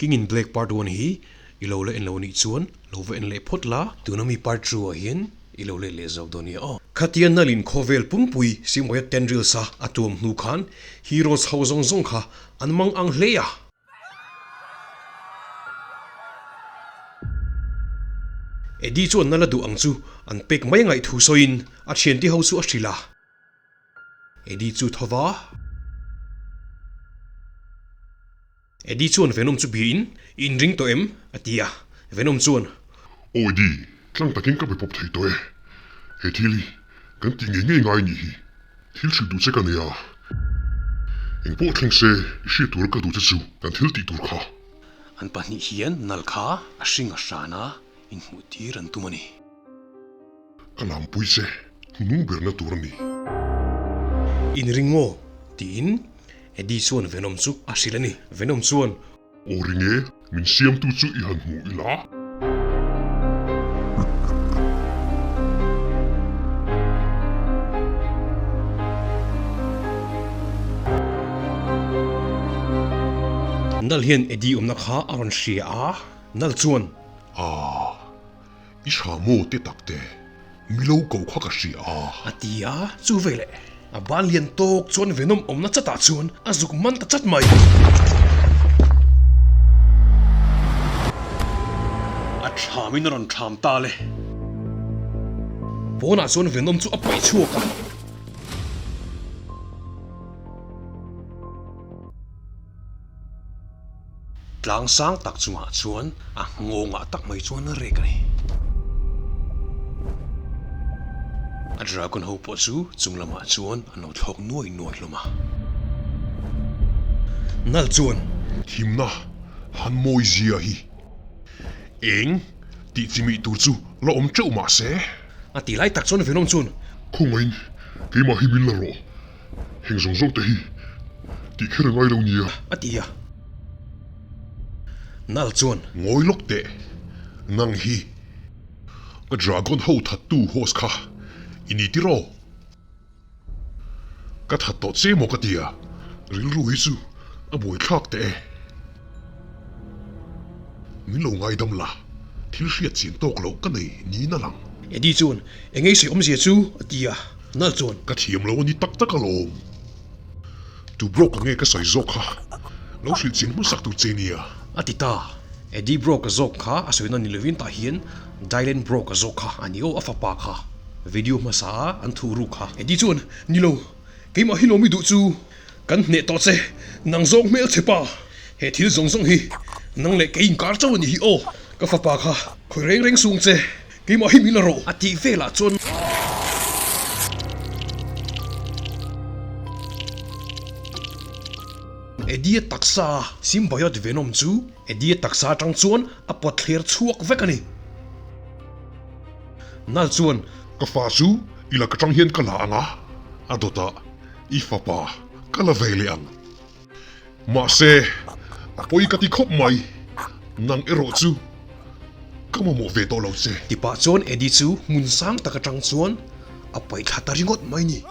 King in Black Part One hi i lo la en lo anih chuan lo va en leh phawt la, tuna mi Part Two ah hian i lo let leh zawk dawn nia aw. Khatia nalin khawvel pumpui Simawia tendrils a a tuam hnu khan heroes ho zawng zawng kha an mang ang hle a. Eddie chuan nala duh ang chu an pek mai ngaih thu sawiin a thiante ho chu a hrilh a. Eddie chu tho va. Eddie chuan Venom chu biain, I inring tawh em? a ti a. Venom chuan. Aw Eddie, tlang takin ka be pawp thei tawh e. He thil hi kan tih ngei ngei ngai nih hi. Thil hrilh duh che ka nei a. Engpawh thleng se i hriat tura ka duh che chu kan thil tih tur kha. An pahnih hian nal kha a hring a hran a, inhmuh tir an tum a ni. Ka lampui che, hnung berna tur a ni. Inring maw? tiin Eddie chuan Venom chu a hrilh a ni. Venom chuan. Aw ring e, min siamtu chu i han hmu ila. Nal hian Eddie awmna kha a rawn hria a, Nal chuan. Aah. I hra maw te tak te, mi lo ko kha ka hria a. A ti a, chu veleh a ban lian tawk chuan Venom awmna chatah chuan a zuk man ta chat mai. A thamin a rawn tham ta le. Pawnah chuan Venom chu a paih chhuak a. Tlang sang tak chungah chuan a nghawngah tak mai chuan a rek a ni. A dragon ho pawh chu chung lamah chuan an lo thlawk nuai nuai hlawm a. Nal chuan. Thimna han mawi zia hi eng tih chi mih tur chu la awm teuh mah se. A ti lai tak chuan Venom chuan. Khawngaiin keimah hi min la rawh. Heng zawng zawng te hi tih kher a ngai lo nia. A ti a. Nal chuan. Ngawi lawk teh. Nang hi ka dragon ho thattu host kha i ni tiraw? Ka that tawh che maw ka ti a, rilru hi chu a buaithlak teh e. Min lo ngaidam la, thil hriat chin tawk loh ka nei niin a lang. Eddie chuan, Eng ei sawi awmzia chu? a ti a, Nal chuan. Ka thiam lo a ni tak tak alawm. Tu Brock-a nge ka sawi zawk kha lo hrilh chin hmasak tur che nia. A ti ta. Eddie Brock-a zawk kha a sawina ni lovin tah hian Dylan Brock-a zawk kha a ni aw, a fapa kha. Video hmasa a an thuh ruk kha. Eddie chuan, Ni lo, Keimah hi lawmi duh chu kan hneh tawh che, nang zawk hmel che pa, he thil zawng zawng hi nang leh kei inkar chauh a nih hi aw, ka fapa kha khawi reng reng sung che, keimah hi min la rawh. A tih velah chuan. Eddie-a taksa symbiote venom chu Eddie-a taksa atang chuan a pawt thler chhuak vek a ni. Nal chuan. Ka fa chu i lak atang hian ka la ang a, a dawtah i fapa ka la ve leh ang. Mahse, a pawi ka ti khawp mai, nang erawh chu ka mamawh ve tawh lo che. Ti pah chuan Eddie chu hmun sang tak atang chuan a paih thla ta ringawt mai ni.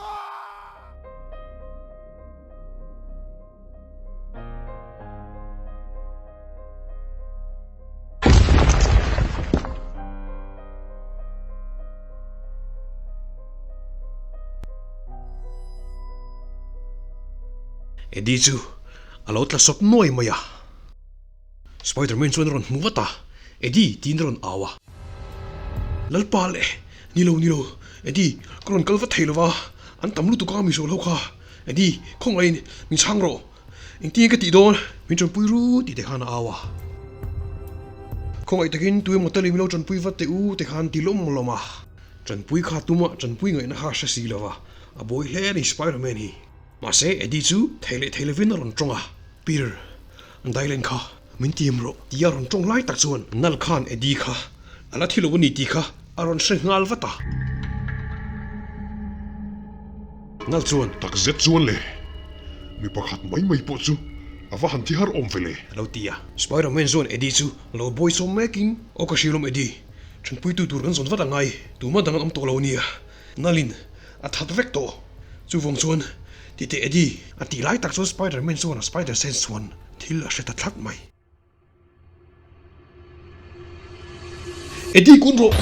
Eddie chu a lo tla sawp nuai mai a, Spiderman chuan a rawn hmu vat a, Eddie tiin a rawn au a. Lalpa leh, ni lo ni lo, Eddie ka rawn kal vat thei lo va, an tam lutuk a misual ho kha. Eddie, khawngaihin min chhang rawh. Engtin ka tih dawn? Min tanpui ru tih te khan a au a. Khawngaih takin tu emaw tal in min lo tanpui vat teh u te khan ti lawm lawm a. Tanpui kha tuma tanpui ngaihna kha a hre si lo va, a buai hle a ni Spiderman hi. Mahse Eddie chu thei leh thei lovin a rawn tawng a, Peter, Dylan kha min tiam rawh tia a rawn tawng lai tak chuan Nal khan Eddie kha a la thi lo a ni tih kha a rawn hre nghal vat a. Nal chuan. Tak zet chuan le, mi pakhat mai mai pawh chu a va han thi har awm ve le. A lo ti a. Spiderman chuan Eddie chu a lo bawi sawm mekin, Aw ka hrilawm Eddie, ṭanpuitu tur kan zawn vat a ngai, tuma dang an awm tawh lo nia. Nalin a that vek tawh. Chuvang chuan ti teh Eddie. A tih lai tak chuan Spiderman chuan a spider sense chuan thil a hre ta tlat mai. Eddie kun rawh!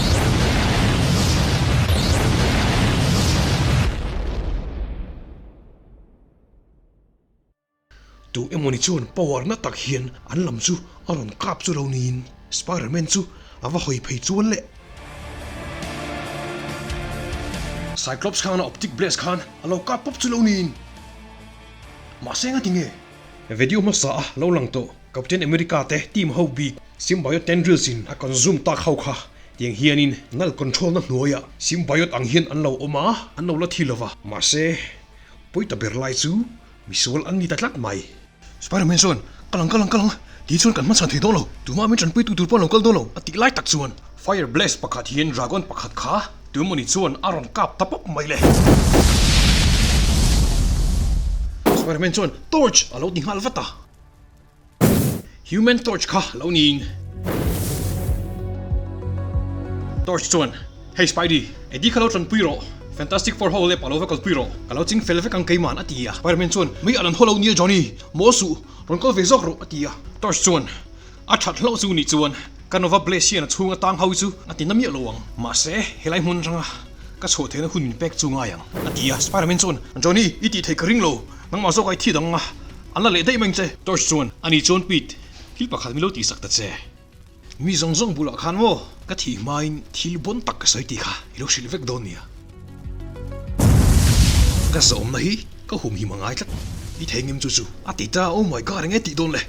Tu emawni chuan power na tak hian an lam chu a rawn kap chu lo niin Spiderman chu a va hawi phei chuan le. Cyclops khan a optic blast khan a lo kap pawp chu lo niin. Mahse engati nge? Video hmasa a lo lang tawh Captain America te team ho bik Symbiote tendrils in a consume tak ho kha tiang hianin null control na hnuaiah Symbiote ang hian an lo awm a, an lo la thi lova. Mahse pawi ta ber lai chu Misual an ni ta tlat mai. Spiderman chuan, Kal ang, kal ang, kal ang, ti chuan kan hmachhan thei dawn lo, tumah min tanpui tu tur pawh an lo kal dawn lo, a tih lai tak chuan Fire Blast pakhat hian Dragon pakhat kha tumawni chuan a rawn kap ta pawp mai le. Spiderman chuan Torch a lo ti nghal vat a. Human Torch kha lo niin. Torch chuan, Hey Spidey, Eddie kha lo tanpui rawh. Fantastic Four ho lep a lo va kalpui rawh. Ka lo ching fel vek ang keiman, a ti a. Spiderman chuan, Mei a lan haw lo nia Johnny, maw suh, rawn kal ve zawk rawh, a ti a. Torch chuan, A that hlauh chu nih chuan ka Nova Blaze hian a chhunga tang ho chu a ti na miah lo ang. Mahse, helai hmun atanga ka chhuah theihna hun min pek chu ngai ang, a ti a. Spiderman chuan, Johnny, i tih theih ka ring lo, nangmah zawk a i thi dang a. An la leh daih mai che. Torch chuan, Ani chuan Pete, thil pakhat min lo tihsak ta che. Mi zawng zawng bulah khan maw ka thih hmain thil bawn tak ka sawi tih kha i lo hrilh vek dawn nia. Ka zawmna hi ka humhim a ngai tlat. I thei ngem chu chu a ti ta, oh my god enge tih dawn le?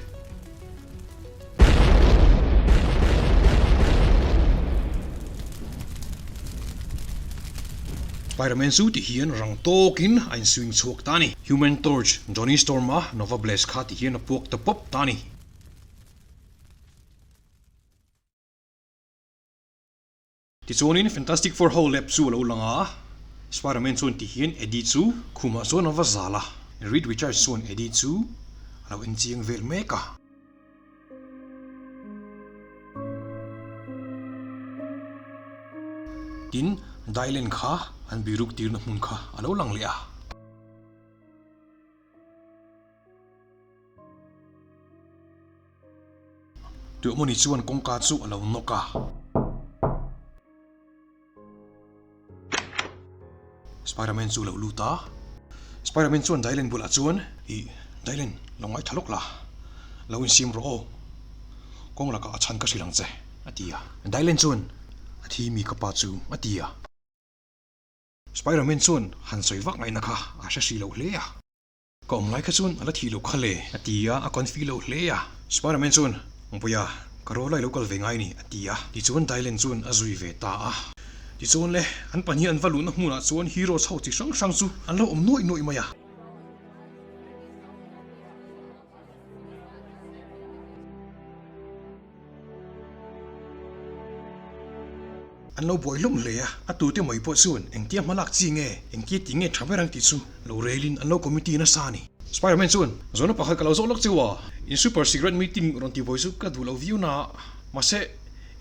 Spiderman chu ti hian rang tawkin a inswing chhuak ta a ni. Human Torch, Johnny Storm a Nova Blast kha ti hian a puak ta pawp ta a ni. Tichuanin Fantastic Four ho lap chu a lo lang a, Spiderman chuan ti hian Eddie chu khumah chuan a va zal a, Reed Richards chuan Eddie chu a lo enchiang vel mek a. Tin, Dylan kha an biruk tirna hmun kha a lo lang leh a. Tuahmawni chuan kawngka chu a lo nawk a. Spiderman chu a lo lut a. Spiderman chuan Dylan bulah chuan, Ih, Dylan, lo ngaithla lawk la. Lo insiam rawh aw. Kawng lakah a chhan ka hrilh ang che, a ti a. Dylan chuan, A thi mi ka pa chu, a ti a. Spiderman chuan han sawi vak ngaihna kha a hre hrih lo hle a. Ka awm lai kha chuan a la thih loh kha le, a ti a, a confi lo hle a. Spiderman chuan, Mpuia, ka rual lai lo kal ve ngai ni, a ti a. Tichuan Dylan chuan a zui ve ta a. Tichuan le, an pahnih an va luhna hmunah chuan heroes ho chi hrang hrang chu an lo awm nuaih nuaih mai a. An lo buai hlawm hle a, a tute mai pawh chuan engtia hma lak chi nge, engtia tih nge tha ber ang tih chu lo relin an lo committee nasa a ni. Spiderman chuan, Zawhna pakhat ka lo zawh lawk chiu a, in super secret meeting rawn tihbuai chu ka duh lo viau na a, mahse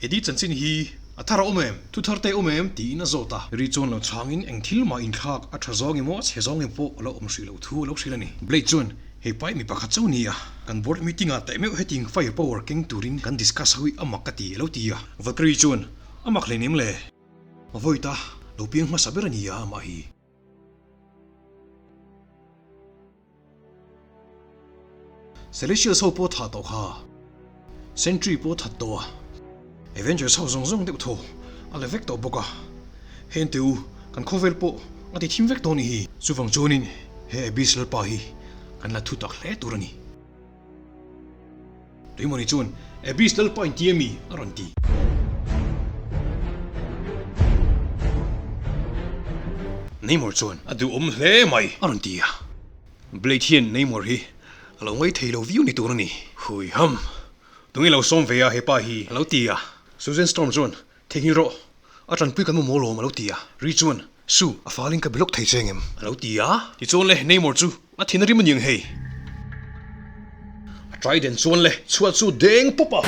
Eddie chanchin hi a thar a awm em? Thu thar te a awm em? tiin a zawt a. Ri chuan lo chhangin eng thil mah inthlak a tha zawng emaw a chhe zawng emaw pawh a lo awm hrih loh thu a lo hrilh a ni. Blade chuan, Hei pai mi pakhat chauh nia, kan board meeting ah teh meuh heting fire power keng turin kan discuss ho hi a mak ka ti a lo ti a. Valkyrie chuan, A mak hleinem le. Void a lo piang hmasa ber a nia amah hi. Celestials ho pawh thah tawh kha. Sentry pawh that tawh a. Avengers ho zawng zawng deuh thaw a la vek tawh bawk a, heng te u kan khawvel pawh a ti thim vek tawh a nih hi. Chuvang chuanin he Abyss Lalpa hi kan la thu tak hle tur a ni. Tuimawni chuan Abyss Lalpa in ti a mi? a rawn ti. Namor chuan a duhawm hle mai a rawn ti a. Blade hian Namor hi a lo ngaithei lo viau ni tur a ni. Hui ham! Tunge lo sawm ve a he pa hi? A lo ti a. Susan Storm chuan, Theihnghilh rawh, a tanpui kan mamawh lawm a lo ti a. Ri chuan, Su, a falin ka bi lawk thei che engem? A lo ti a. Tichuan le, Namor chu a thin a rim a niang hei. A trident chuan le, chhuat chu deng pawp a.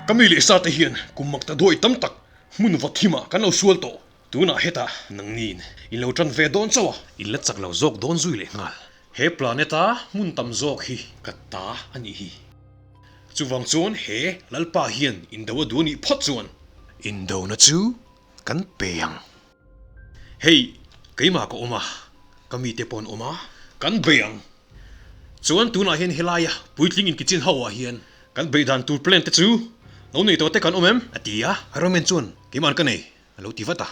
Ka mi leh sa te hian kum mak ta duai tam tak hmun va thimah kan lo sual tawh. Tunah hetah nangniin in lo tan ve dawn chauh a. In la chak lo zawk dawn zui leh nghal. He planet a hmun tam zawk hi ka ta a nih hi. Chuvang chuan he Lalpa hian indo a duh a nih phawt chuan. Indona chu kan pe ang. Hei, keimah ka awm a, ka mite pawh an awm a, kan bei ang. Chuan tunah hian helaia puitling inkichin ho ah hian kan beih dan tur plan te chu lo nei tawh te kan awm em? A ti a, Iron Man chuan keimah an ka nei a lo ti vat a.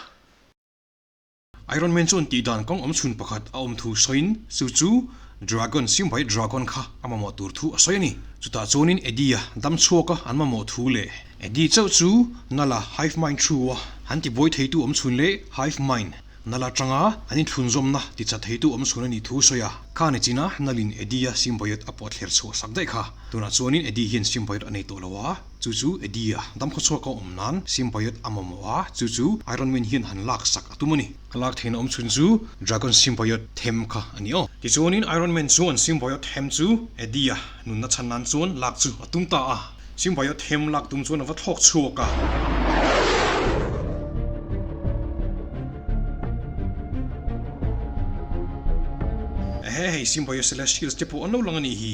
Iron Man chuan tih dan kawng awm chhun pakhat a awm thu sawiin chu chu Dragon, Symbiote Dragon kha a mamawh tur thu a sawi a ni. Chutah chuanin Eddie-a dam chhuaka an mamawh thu leh Eddie chauh chu Nala Hive Mind thu a han tibuai theitu awm chhun leh Hive Mind Nala atanga an inthlunzawmna ticha theitu awm chhun a nih thu sawi a. Kha ni china Nalin Eddie-a symbiote a pawh thler chhuah sak daih kha. Tunah chuanin Eddie hian symbiote a nei tawh lo a, chu chu Eddie-a damkhawchhuak a awm nan symbiote a mamawh a, chu chu Iron Man hian han lak sak a tum a ni. A lak theihna awm chhun chu Dragon symbiote them kha a ni aw. Tichuanin Iron Man chuan symbiote them chu Eddie-a nunna chhan nan chuan lak chu a tum ta a. Symbiote them lak tum chuan a va thlawk chhuak a. Ehe hei Symbiote Celestials te pawh an lo lang a nih hi.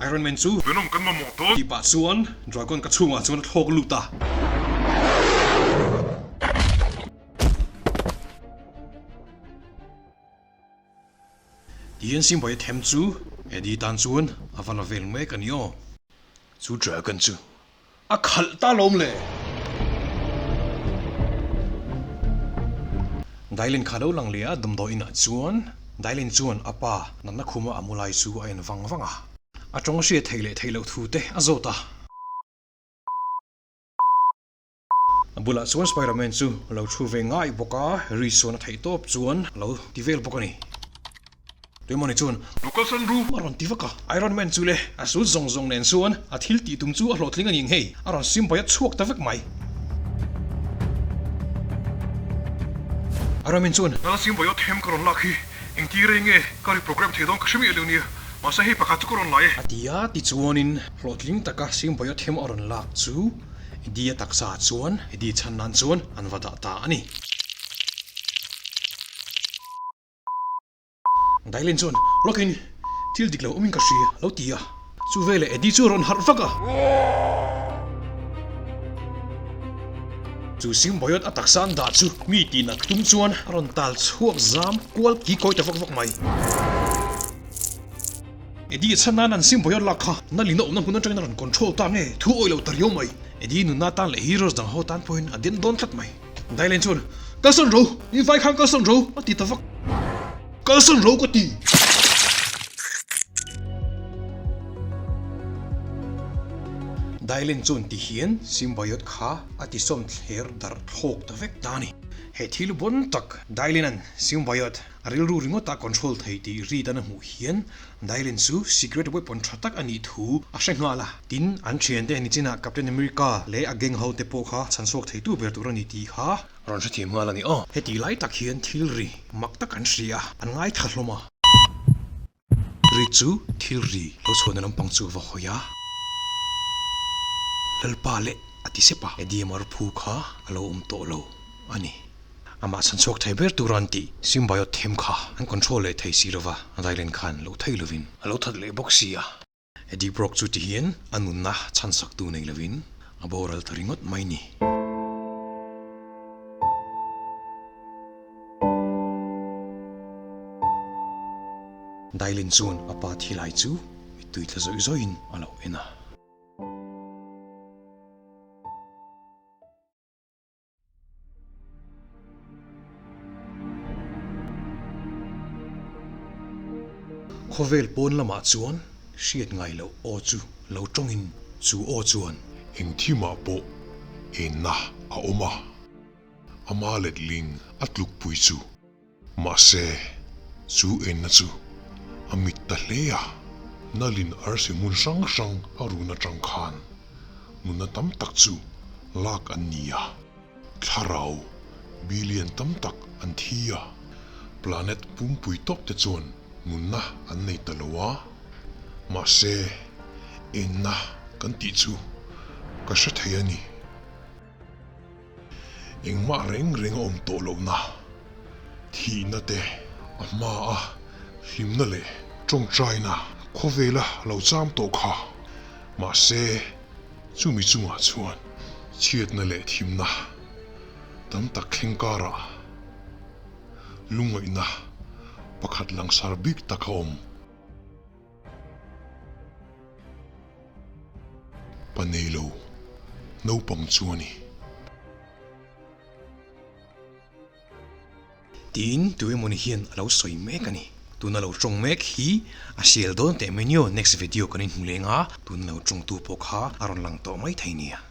Iron Man chu Venom kan mamawh dawn. Tih pah chuan Dragon ka chhungah chuan a thlawk lut a. Tihian Simbaia them chu Eddie tan chuan a va la vel mek a ni aw. Chu Dragon chu a khalh ta lawm le. Dailin kha lo lang leh a damdawi inah chuan Dailin chuan a pa natna khuma a mu lai chu a en vang vang a. A tawng hriat theih leh theih loh thu te a zawt a. A bulah chuan Spiderman chu a lo thu ve ngai bawk a, Harry chuan a theih tawp chuan a lo ti vel bawk a ni. Tuemawni chuan, Lo kalsan ru! A rawn ti vak a. Iron Man chu le a suit zawng zawng nen chuan a thil tih tum chu a hlawhtling a ni ang hei, a rawn simpai a chhuak ta vek mai. Iron Man chuan, Nala simpai aw them ka rawn lak hi, engti rei nge ka reprogram thei dawn ka hre miah lo nia, mahse hei pakhat chu ka rawn la e. A ti a, tichuanin hlawhtling taka simpai aw them a rawn lak chu Eddie a taksa ah chuan Eddie chhan nan chuan an va dah ta a ni. Dailin chuan, Lawkin, thil dik lo awmin ka hria, a lo ti a. Chu veleh Eddie chu a rawn harh vak a. Chu Symbiote a taksa an dah chu mi tihna tum chuan a rawn tal chhuak zam kual kikawi ta vak vak mai. Eddie a chhan nan an Symbiote lak kha Nalin a awmna hmun atangin a rawn control ta nge thu awih lo ta riau mai. Eddie nunna tan leh Heroes dang ho tan pawhin a den dawn tlat mai. Dailene chuan, Kalsan ro! I vai khan kalsan ro! a ti ta vak. Kalsan ro ka ti! Dailene chuan ti hian Symbiote kha a ti sawm thler darh thlawk ta vek ta a ni. He thil bon tak Dailene-a'n Symbiote A rilru ringawt a control thei tih read an a hmuh hian Dylan chu secret weapon tha tak a nih thu a hre nghal a. Tin, an thiante nichinah Captain America leh a gang ho te pawh kha chhanchhuak theitu ber tur a ni tih kha rawn hrethiam nghal a ni aw. Heti lai tak hian thil ri mak tak an hria a, an ngaithla hlawm a. Ri chu thil ri lo chhuahna lampang chu a va hawi a, Lalpa leh a ti sep a, Eddie Marphu kha a lo awm tawh lo a ni. Amah chhanchhuak thei ber tura an tih Symbiote them kha an control leh thei si lova, Dylan khan lo thei lovin a lo that leh bawk si a. Eddie Brock chu tihian a nunna chhansaktu nei lovin a boral ta ringawt mai ni. Dailin chuan a pa thi lai chu mittui tla zawih zawihin a lo en a. Khawvel pawn lamah chuan hriat ngai loh aw chu lo tawngin chu aw chuan. Eng thimah pawh enna a awm a, ama letling a tlukpui chu. Mahse, chu enna chu a mit ta hle a, nalin arsi hmun hrang hrang a run atang khan nunna tam tak chu lak an ni a. Thlarau billion tam tak an thi a, planet pumpui tawp te chuan nunna an nei ta lo a, mahse enna kan tih chu ka hre thei a ni. Engmah reng reng a awm tawh lohna, thihna te a hma a, hlimna leh tawngtaina. Khawvela lo cham tawh kha. Mahse, chumi chungah chuan chhiatna leh thimna tam tak thleng karah lungngaihna pakhat langsar bik tak a awm. Pa neilo naupang chu a ni. Tiin tu emawni hian a lo sawi mek a ni. Tuna lo tawng mek hi a sel dawn teh mai nio next video kan inhmu leng a, tuna lo tawngtu pawh kha a rawn lang tawh mai thei nia.